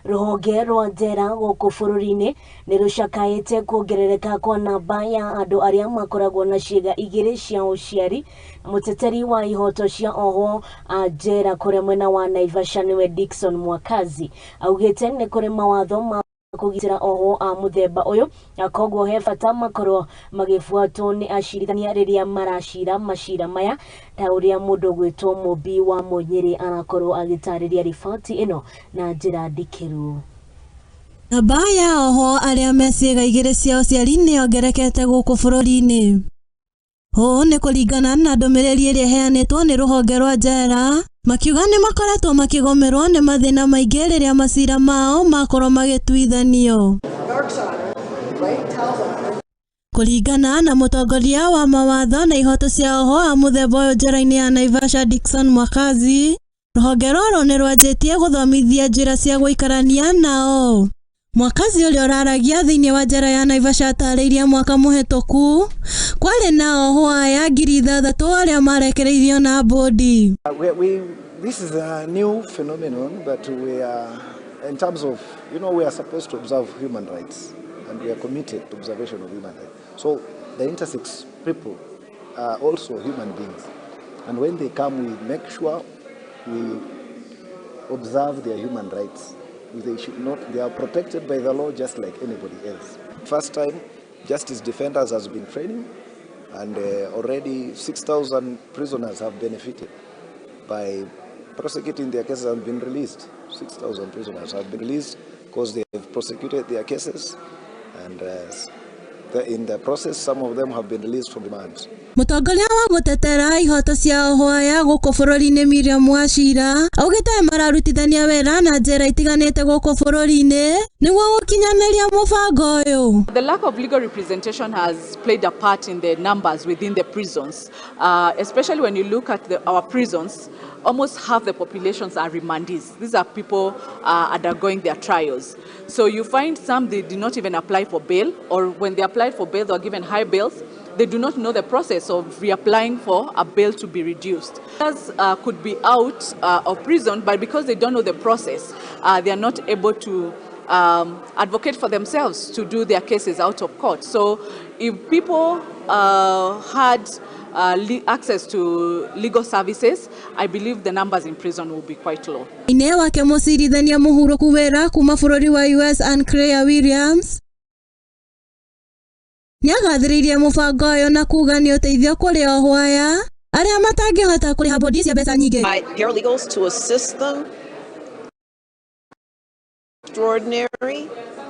Rũhonge rwa njera gũkũ bũrũri-inĩ nĩ rũcakaĩte kuongerereka kwa namba ya andũ arĩa makoragwo na ciĩga igĩrĩ cia ũciari. Mũteteri wa ihoto cia ohwo a njera kũrĩa mwena wa Naivasha nĩwe Dickson Mwakazi augĩte nĩ kũrĩ mawatho ma kũgitĩra ohwo a mũthemba ũyũ na koguo he bata makorwo magĩbuatwo nĩ acirithania rĩrĩa maracira macira maya ta ũrĩa mũndũ gwĩtwo Mũmbi wa Mũnyĩrĩ arakorwo agĩtarĩria riboti ĩno na njĩra ndikĩru. Namba ya ohwo arĩa me ciĩga igĩrĩ cia ũciari nĩ yongerekete gũkũ bũrũri-inĩ. Ũũ nĩ kũringana na ndũmĩrĩri ĩrĩa ĩheanĩtwo nĩ rũhonge rwa njera, makiuga nĩ makoretwo makĩgũmĩrwo nĩ mathĩna maingĩ rĩrĩa macira mao makorwo magĩtuithanio. Kũringana na mũtongoria wa mawatho na ihoto cia ohwo a mũthemba ũyũ njera-inĩ ya Naivasha Dickson Mwakazi, rũhonge rũrũ nĩ rwanjĩtie gũthomithia njĩra cia gũikarania nao. Mwakazi ũrĩa ũraragia thĩinĩ wa njera ya Naivasha atarĩirie mwaka mũhĩtũku kwarĩ na ohwo aya 6000 arĩa marekereirio na bũndi. This is a new phenomenon, but we are, in terms of, we are supposed to observe human rights, and we are committed to observation of human rights. So the intersex people are also human beings. And when they come, we make sure we observe their human rights. They should not, they are protected by the law just like anybody else. First time, Justice Defenders has been training, and already 6,000 prisoners have benefited by prosecuting their cases and been released. 6,000 prisoners have been released because they have prosecuted their cases, and in the process, some of them have been released from remand. Mũtongoria wa gũtetera ihoto cia ohwo aya gũkũ bũrũri-inĩ Miriam Wachira augĩte mararutithania wĩra na njera itiganĩte gũkũ bũrũri-inĩ nĩguo gũkinyanĩria mũbango ũyũ. The lack of legal representation has played a part in the numbers within the prisons, especially when you look at our prisons, almost half the populations are remandees. These are people undergoing their trials. So you find some, they did not even apply for bail, or when they applied for bail, they were given high bails. They do not know the process of reapplying for a bail to be reduced. Others could be out of prison, but because they don't know the process, they are not able to advocate for themselves to do their cases out of court. So if people had access to legal services, I believe the numbers in prison will be quite low. Ine wake mũcirithania mũhurũku wĩra kuma bũrũri wa US Ann Claire Williams nĩagathĩrĩirie mũbango ũyũ na kuga nĩ ũteithio kũrĩ ohwo aya arĩa matangĩhota kũrĩha bodi cia mbeca nyingĩ. By paralegals to assist them. Extraordinary.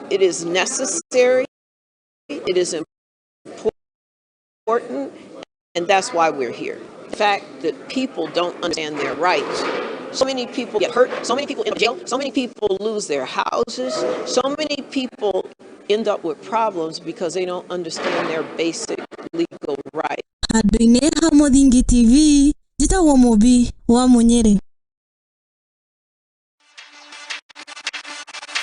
It is necessary. It is important. And that's why we're here. The fact that people don't understand their rights. So many people get hurt. So many people end up in jail. So many people lose their houses. So many people end up with problems because they don't understand their basic legal rights. Handũ-inĩ ha Mũthingi TV, njĩtagwo Mũmbi wa Mũnyĩrĩ.